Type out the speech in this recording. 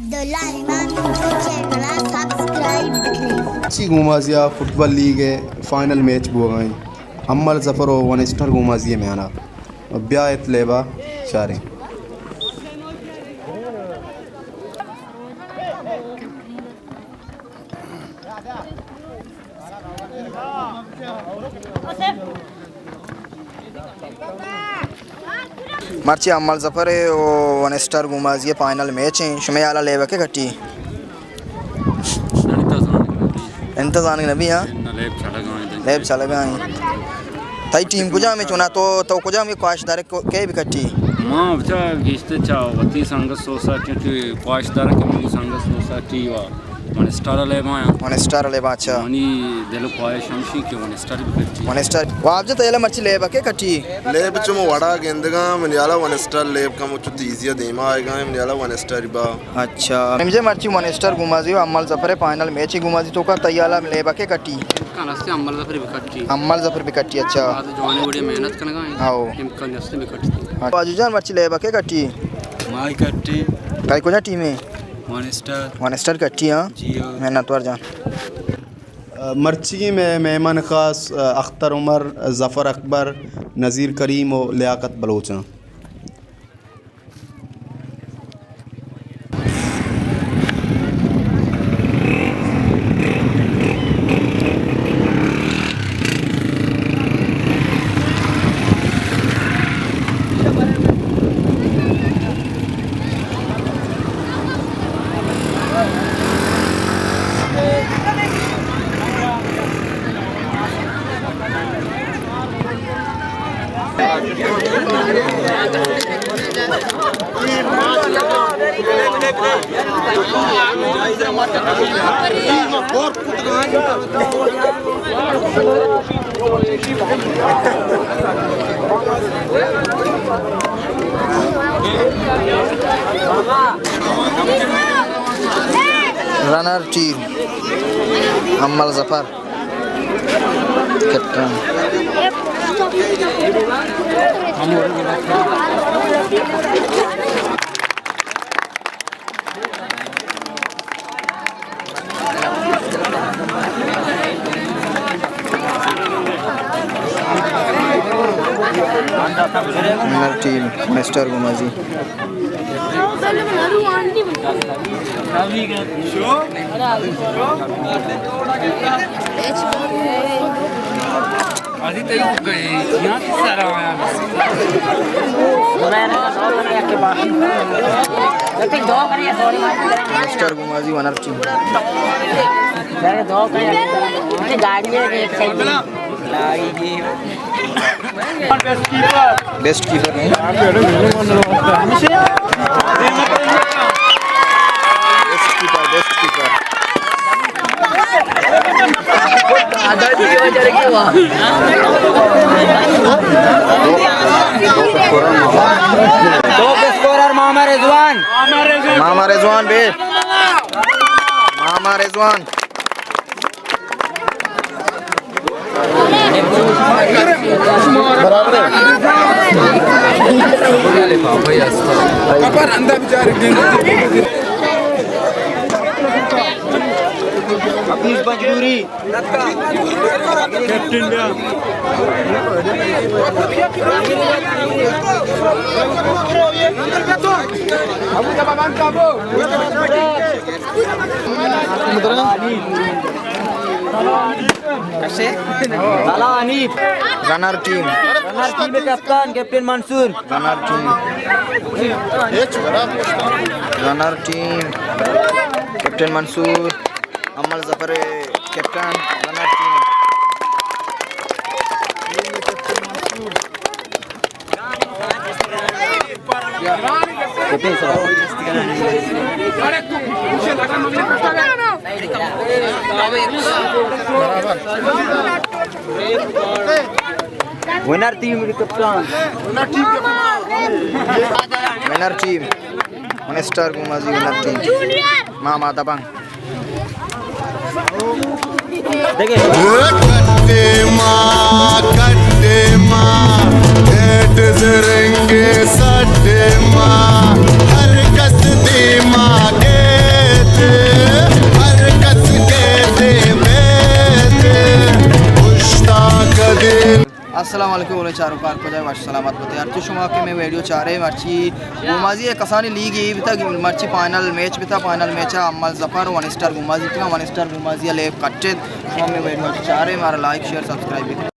عبداللہ امام YouTube channel ءَ سبسکرائب بکنیں۔ چی گومازی ءَ فٹبال لیگ ءِ فائنل میچ بوگ ءَ اِنت۔ امل ظفر ءُ ون اسٹار گومازی ءِ میان ءَ۔ بیا ات لیب ءَ چاریں۔ مرچی امل ظفر ءُ ون اسٹار گومازی ءِ فائنل میچ اِنت۔ شمئے ہیال ءَ لیب ءَ کئے کٹی؟ انت زانگ نہ بی، ہاں؟ لیب چلگ ءَ اِنت۔ لیب چلگ ءَ اِنت۔ تئی ٹیم کجام اِنت چونا؟ تو، تو کجام ءِ خواہش دارے کہ کئے بکٹی؟ ما بچا گیشتر چا وتی سنگت سوسائٹی ءَ چہ خواہش دارا کہ منی سنگت سوسائٹی ءَ ون اسٹار ءَ لیب ءَ آیاں۔ ون اسٹار ءَ لیب ءَ، اچھا۔ منی دل ءِ خواہش ہمیش اِنت کہ one star Bugti. One star. واب جت، تئی ہیال ءَ مرچی لیب ءَ کئے کٹی؟ لیب چو من وڑا گندگ ءَ آں، منی ہیال ءَ ون اسٹار لیب کمو چو تیزی ءَ دیما آیگ ءَ اِنت، منی ہیال ءَ ون اسٹار با۔ اچھا، رمزے مرچی ون اسٹار گومازی ءُ امل ظفر ءِ فائنل میچ اِنت۔ گومازی توکا تئی ہیال ءَ لیب ءَ کئے کٹی؟ امکان است امل ظفر بکٹی۔ امل ظفر بکٹی، اچھا۔ آ تو جوانیں وڑے محنت کنگ ءَ اِنت۔ ہاؤ۔ امکان است بکٹی۔ واجو جان، مرچی لیب ءَ کئے کٹی؟ ما کٹی۔ تئی کجا ٹیم اِنت؟ One star. ون اسٹار کٹی، ہاں؟ جی ہاں۔ محنت ور جان۔ مرچیگیں مئے مہمان خاص اختر عمر، ظفر اکبر، نذیر کریم ءُ لیاقت بلوچ اَنت۔ Runner team, Amal Zafar. کپتان۔ Runner team, mister Gomazi. Mister Gomazi winner team. گاڑی ہے، ایک سائیڈ۔ بیسٹ کیپر نہیں۔ Best keeper, best keeper. Top scorer ماما رضوان۔ ماما رضوان بے۔ ماما Rizwan. Runner team. Runner team کپتان، captain Mansoor. Runner team. Runner team. Captain Mansoor. Amal Zafar captain, runner team. Winner team کپتان۔ Winner team. ون اسٹار گومازی ونر ٹیم۔ ماما دبنگ۔ کٹے ما، کٹے ما، ایٹ زرنگے سٹے ما، ہر کس دیما کے السلام علیکم، بولے چاروکار کجا وش سلامت بتے۔ ہرچی شما کہ میں ویڈیو چارے، مرچی گومازی ءِ کسانی لیگ ای بیتا، مرچی فائنل میچ بیتا، فائنل میچ ءَ امل ظفر ون اسٹار گومازی تھا، ون اسٹار گومازی ءَ لیب کٹت۔ شما میں ویڈیو چارے، مارا لائک، شیئر، سبسکرائب بکن۔